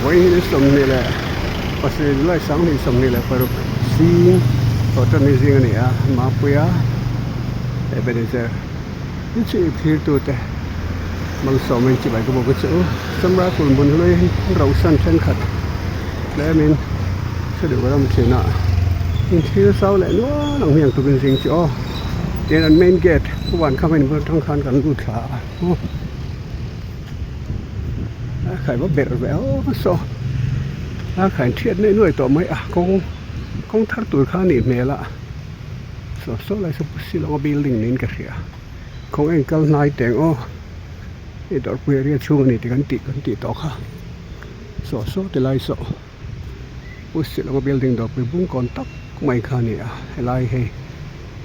Vawiin hi 27 July 2026 zing thawhtanni zing a ni a, Mapuia Ebenezer inchhip thlirtute malsawmin chibai ka bawk a chu. Samra kul hmun hlui rauhsan thenkhat tlemin hre duh ka ram thin a, inthlir zau leh nual ang hi ang tukin zing chu aw. Tin an main gate huan kha hman atang khan kan lut thla a. A khai va berh ve aw saw a khai thiat nuai nuai tawh mai a kawng kawng thar tur kha a nih hmel a saw saw lai saw shillong a building niin ka hria kawng a inkal hnai teng aw hei dawrpui area chhung a ni tih kan tih kan tih tawh kha saw saw ti lai saw pu shillong a building dawrpui bung kawn tak mai kha a ni a helai hei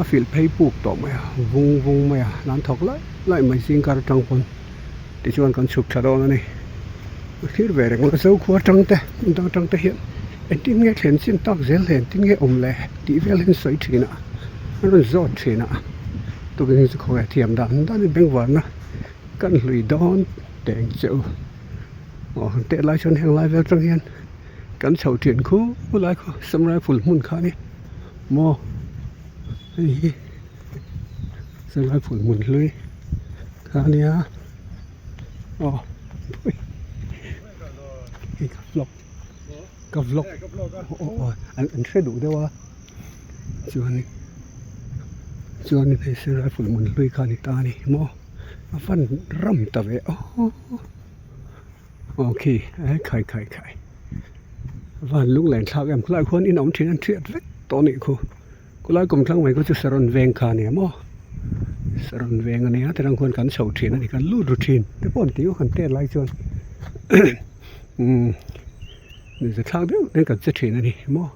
a filh phei puk tawh mai a vung vung mai a nan thawk lai lai mai zingkar atang pawn. Tichuan kan chhuk tha dawn a ni. A thlir ve reng a, Zokhua atang te hmun dang atang te hian engtin nge thlen chin tak zel le engtin nge awm le tih vel hi an sawi thin a, an rawn zawt thin a. Tukin hi chu khawngaih thiam dan dan in bengvarna kan hlui dawn teng che u. Aw han teh lai chuan heng lai vel atang hian kan chho thin khu lai khaw Sam Rifle hmun kha a ni maw hei hi. Zalai phul hmun hlui kha a nia aw hei ka vlog ka vlog aw aw an an hre duh deuh a chuanin chuanin hei zalai phul hmun hlui kha a ni ta a ni maw a van ram ta ve aw aw khi khai khai khai a van lunglen thlak em khulaiah khuan in awm thin an thiat vek tawh a nih khu. Khulai kum thlang mai kha chu Saron veng kha a ni a maw Saron veng a nia tiang khuan kan chho thin a ni kan lut ru thin te pawh an ti kan tet lai chuan umm nuihza thlak deuh deuhin kan che thin a ni maw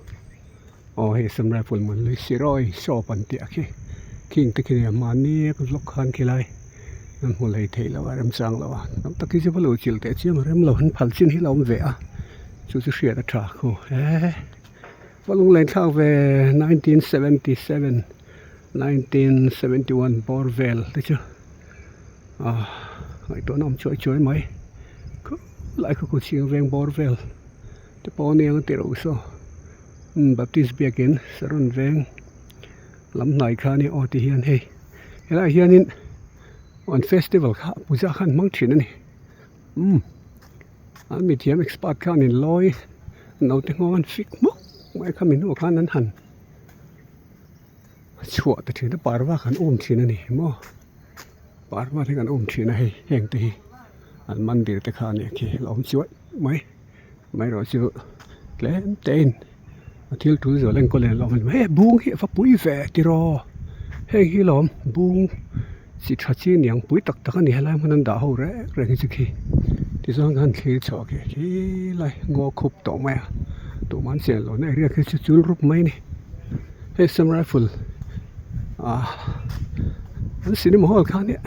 aw hei Assam Rifle Manlui Siroi shop an tih ah khi khing te khi mahni a vlog khan khilai an hmu hlei theih loh a remchang loh a tam tak hi chu va lo chilh teh chiam a rem lo an phal chin hi a lo awm ve a chu chu hriat a tha khu he. Va lunglen thlak ve 1977 1971 bawr vel te chu ah ngaihtuahna awm chuai chuai mai khulai khaw chhing veng bawr vel te pawh a nia tih loh saw Baptist biakin Saron veng lam hnai kha a nia aw ti hian hei helaiah hianin an festival kha puja kha an hmang thin a ni umm. An mithiam expert khan in lawi naute nghawng an fik hmawk mai kha mi hnuah khan an han chhuah ta thin a parva kan um thin a ni maw parva te kan um thin a hei heng te hi an mandir te kha a nih khi a awm chuai mai mai erawh chu tlem te in a thil tul zual enkawl in a lo awm a ni mai hei bung hi a va pui ve tiraw heng hi lawm bung chi tha chi niang pui tak tak a ni helai hmun an dah ho reng reng hi chu khi tichuan khan thlir chhuah khi khilai ngaw khup tawh mai a tumah an chen lohna area khi chu chul rup mai a ni hei sam rifle ah an cinema hall kha nia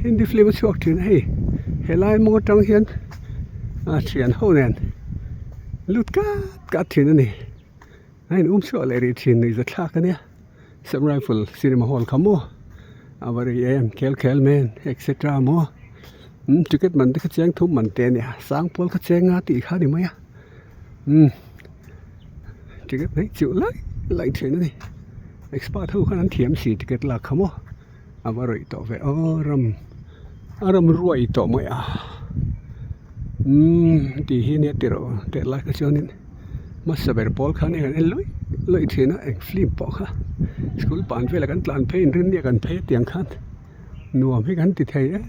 hindi film a chhuak thin a hei helai mawng atang hian a thian ho nen lut kat kat thin a ni a in um chhuah leh rih thin nuihza thlak a nia. Sam Rifle cinema hall kha maw a va rei em khel khel men etc maw umm ticket man te kha cheng thum man te a nia sang pawl kha cheng nga tih kha a ni mai a umm ticket mai chiu lai lai thin a ni expert ho khan an thiam si ticket lak kha maw a va rawih tawh ve aw ram a ram ruai tawh mai a umm tih hi nia tih rawh teh lai kha chuanin. Hmasa ber pawl khan eng an en luih luih thin a eng film pawh kha school ban velah kan tlan phei in rinni ah kan phei tiang khan nuam hi kan ti thei em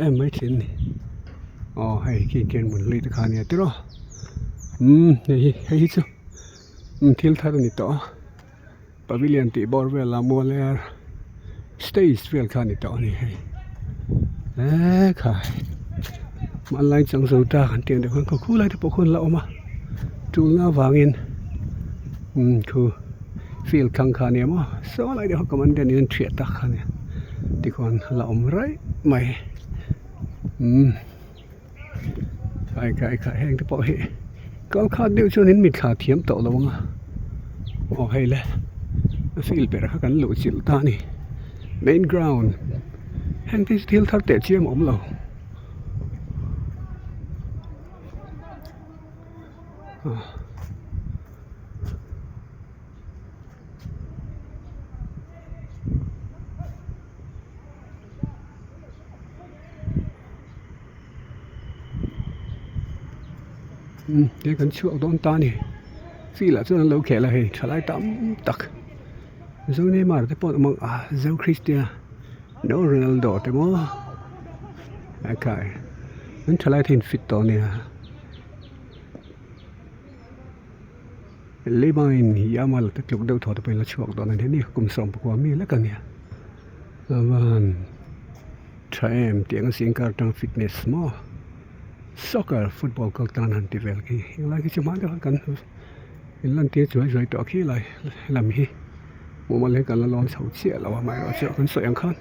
em mai thin a ni aw hei khi khian mun hlui te kha a nia tiraw umm hei hi hei hi chu thil thar a ni tawh a pavilion tih bawr vel a mual air stage vel kha a ni tawh a ni hei ekhai hmanlai chang zo ta kan tih ang deuh khan khaw khulai te pawh khuan la awm a tulna avangin umm khu field thlang kha a nia maw saw lai deuh kha commandant in an thiah tak kha a nia tikhuan a la awm raih mai umm khai khai khai heng te pawh hi kal khat deuh chuan in mitthla thiam tawh lo ang a aw hei le a field ber kha kan luh chilh ta a ni main ground heng te hi thil thar teh chiam a awm lo. Umm he kan chhuak dawn ta a ni field ah chuan an lo khel a hei thalai tam tak Zo Neymar te pawh an awm ang a Zo Christian no Ronaldo te maw a khai an thalai te in fit tawh a nia Lebain Yamal te tluk deuh thaw te pawhin la chhuak dawn a ni hemi kum 14 mi lek a nia chuan tha em tih ang a zingkar atang fitness maw. Soccer football kal tan han ti vel khi helai khi chu hma deuh kan in lan tir chuai chuai tawh khi lai lam hi mumal hian kan la lawn chho chiah lo a amaherawhchu kan sawi ang khan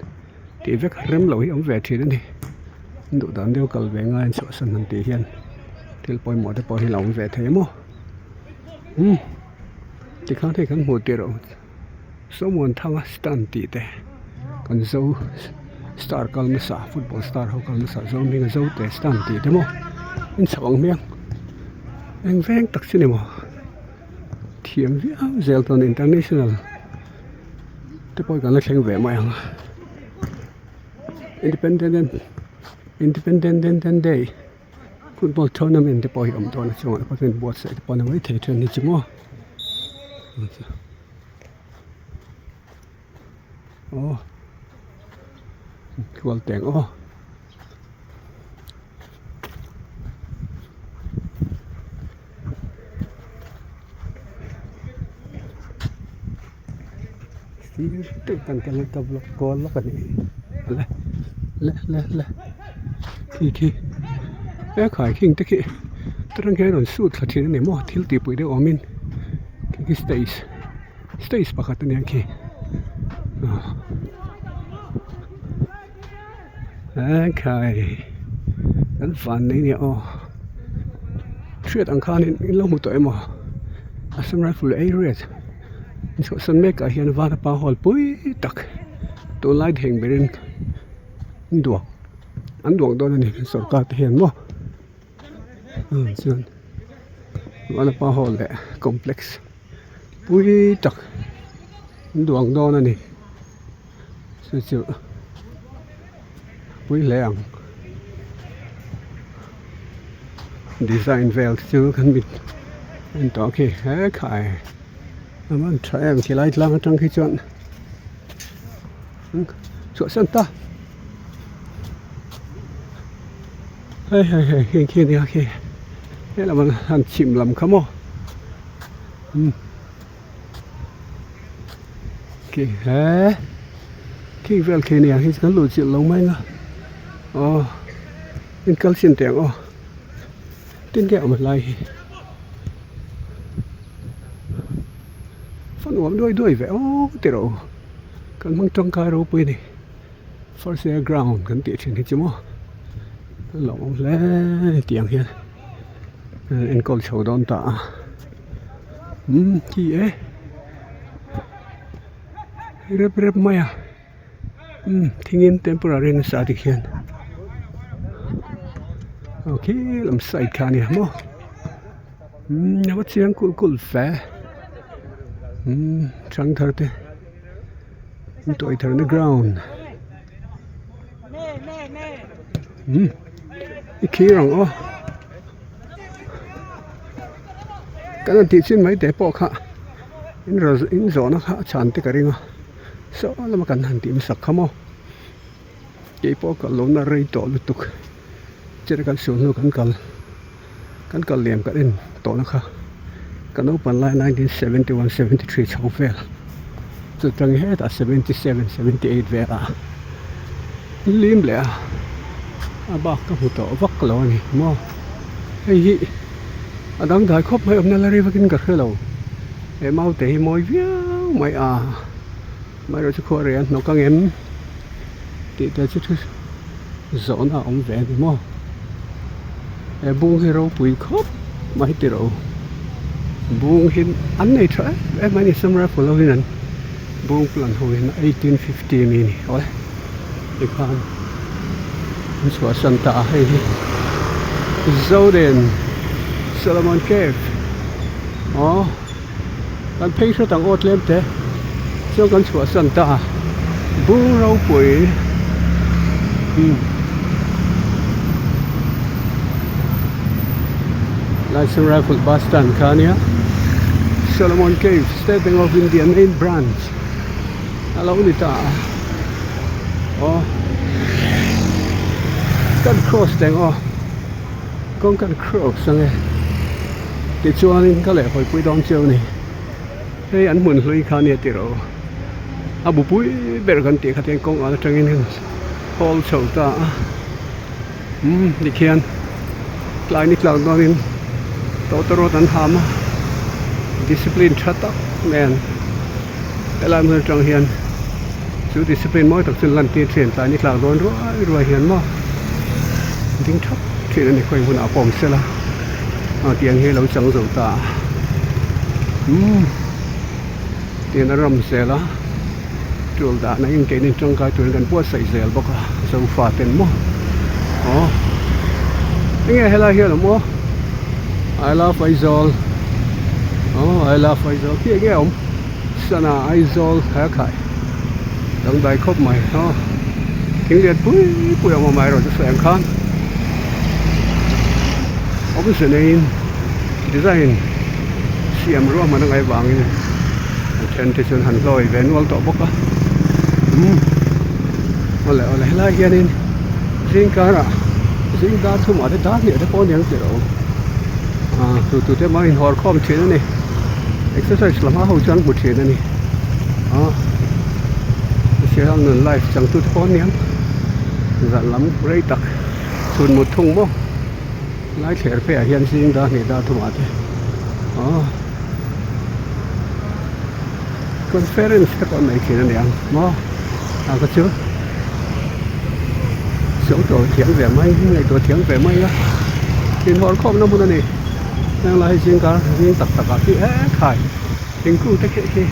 tih vek rem lo hi a awm ve thin a ni duh dan deuh kal ve ngai an chhuahsan han tih hian thil pawimawh te pawh hi a lo awm ve thei maw umm tikhan hei kan hmuh tirh. Sawmuan thanga stand tih te kan zo star kal nasa football star ho kal nasa zo hminga zo te stand tih te maw in chho ang hmiang eng veng tak chu ni maw thiam viau zel chuan international te pawh kan la thleng ve mai ang independent independent day football tournament te pawh hi awm dawn a chuan a chuan buatsaih te pawh ni maithei thin a ni chu maw aw kual teng aw. Sir te kan kal a ka vlog kual lawk a ni le le le le khi khi he khai khing te khi atang khian a rawn sut thla thin a ni maw thil tih pui deuh awmin khi khi stage stage pakhat a nia khi he khai kan van nei nia aw hriat ang khanin in lo hmu tawh em aw Assam rifle ei riat. Chhuahsan mek ah hian Vanapa hall pui tak tunlai theng berin an duak an duak dawn a ni sorkar te hian maw chuan Vanapa hall leh complex pui tak an duang dawn a ni chu chu pui hle ang design vel te chu kan mit en tawh khi he khai a man tha em khilai tlang atang khi chuan chhuahsan ta hei hei hei heng khi ania khi helam an han chhim lam kha maw umm. Khi he khi vel khi nia hi kan luh chilh lo mai ang a aw in kal chin teh ang aw tin nge awm helai hi fa nuam duai duai ve aw ti rawh u kan hmang tangkai ropui a ni first year ground kan tih thin hi chu maw a lawmawm hle a ni tih ang hian enkawl chho dawn ta a. Umm khi e rep rep mai a umm thingin temporary nasa tikhian aw khi lam side kha ania maw umm a va chiang kulh kulh fe umm thangthar te an tuai thar na ground umm i khir ang aw. Kan han tih chin mai te pawh kha in rawn in zawhna kha a chhan te ka ring a saw lama kan han tih hmasak kha maw keipawh kal lohna rei tawh lutuk chere kan sual hnu kan kal kan kal liam kan en tawhna kha ka naupan lai 1971 73 chho vel chu tang hetah 77 78 velah lim leh a a bak ka hmu tawh vak lo a ni maw hei hi a dangdai khawp mai awmna la rei vakin ka hre lo he maute hi mawi viau mai a amaherawhchu chu khuarei a hnawk ang em tih te chu thu zawhna a awm ve a ni maw he bung hi ropui khawp mai tih rawh u bung hi an nei tha em em a ni Assam rifle ho hian an bung plan ho hian 1850 ami a ni awle tikhan an chhuahsan ta a hei hi Zoden Solomon Cave. Aw kan phei hret ang aw tlem te chuan kan chhuahsan ta a bur ropui umm Laisung Rifle bus stand kha ania Solomon Cave State Bank of India main branch a lo ni ta a aw kan cross teng aw kawng kan cross ang e tichuanin ka leh hawipui dawn chiau a ni hei an hmun hlui kha ania tih rawh a bu pui ber kan tih kha tiang kawng an atangin heng hawl chho ta a umm tikhian tlai ni tlak dawnin tawtawrawt an ham a discipline tha tak nen helai hmun atang hian chu discipline mawi tak chu an lantir thin tlai ni tlak dawn ruai ruai hian maw ding thap thin a ni khawi hunah pawh awm sela ah tiang hi a lo chang zo ta a umm tiang a ram zel a tul dan angin keini tangkai turin kan buatsaih zel bawk a zofa ten maw aw enge helai hian awm aw I love Aizawl aw I love Aizawl khi enge awm sana Aizawl kha khai dangdai khawp mai aw thing lian pui pui a awm a amaherawhchu sawi ang khan awmze neiin design siam ruahman a ngaih vangin a then te chuan han hlawi ve nual tawh bawk a umm awle awle helai hianin zing karah zing dar thumah te dar hnih te pawh a niang tih rawh ah tu tu te mah inhawr khawm thin a ni exercise la hma ho chuan hmu thin a ni ah hriat nun life changtu te pawh a niang zan lam rei tak chhun mut thung maw. Lai thler pheiah hian zing dar hnih dar thumah te aw conference te pawh an nei thin a niang maw a ka chu sawi tawh thiam ve mai ngaihtuah thiam ve mai a inhawr khawmna hmun a ni heng lai hi zing kar zing tak tak ah khi he khai thingkung te khi khi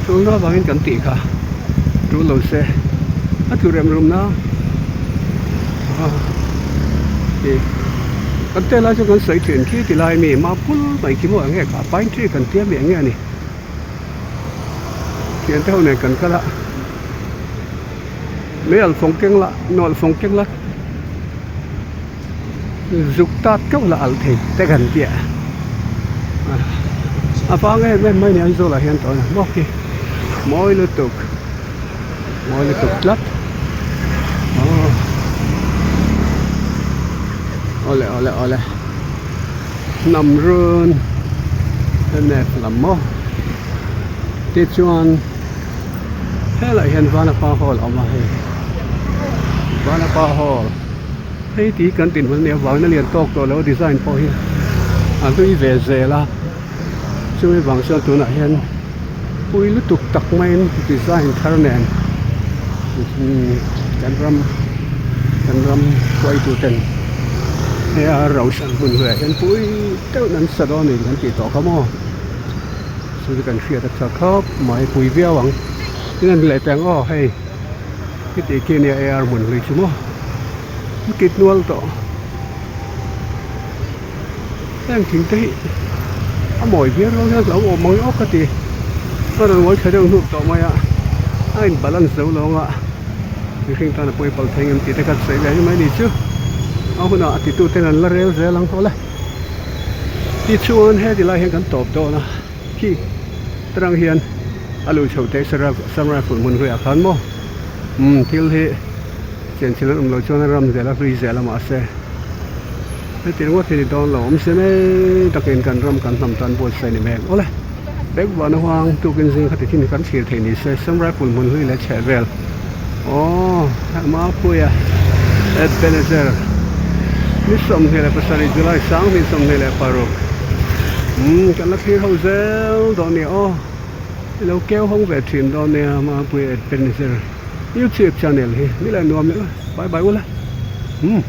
tul na avangin kan tih kha tul lo se a tlu rem rum na ih kan tel lai chu kan sawi thin khi ti lai mi mapul mai khi maw eng nge kha pine tree kan tia mi eng nge a ni thian te ho nen kan kal a mei alh fawng keng la nawlh fawng keng la Zuk tat keuh la alh thei te kan tia a vang em em mai ni Aizawl ah hian tawh a maw khi mawi lutuk mawi lutuk tlat aw awle awle awle hnam run mnf lam maw tichuan helaiah hian Vanapa hall a awm a hei Vanapa hall. Hei tih kan tinhmun a nih avangin a lian tawk tawh lo a design pawh hi a hlui ve zel a chumi vang chuan tunah hian pui lutuk tak maiin design thar nen kan ram kan ram hruaitu ten he a rauhsan hmun hnuaiah hian pui deuhin an sa dawn a ni kan tih tawh kha maw chu chu kan hriat a tha khawp mai pui viau ang tin a ni leh teh ang aw hei. Heti khi nia ar hmun hlui chu maw an kit nual tawh heng thing te hi a mawi viau rual hian alo awm ang awk ka ti a rawn ngawi tha deuh hnup tawh mai a a in balance zo lo anga mihring tan a pawi pal thei ngem tih te kha sawi ve mai ni chu a hunah a titu ten an la rel zel ang tawh le tichuan heti lai hian kan tawp dawn a. Khi tarang hian a lui chho teh Sam Rifle hmun hluiah khan maw umm thil hi chenchilh an awm loh chuan a ram zel a hlui zel a mahse heti ringawt hi ni dawn lo awm se mai takin kan ram kan hnam tan buatsaih ni mek awle bek vana huang tukin zing khati thin hi kan thlir thei ni se Sam Rifle hmun hlui leh chheh vel aw Mapuia Ebenezer ni 27 July 2026 umm kan la thlir ho zel dawn nia aw i lo keu hawng ve thin dawn nia Mapuia Ebenezer YouTube channel hi ni leh nuam leh bye bye ula umm.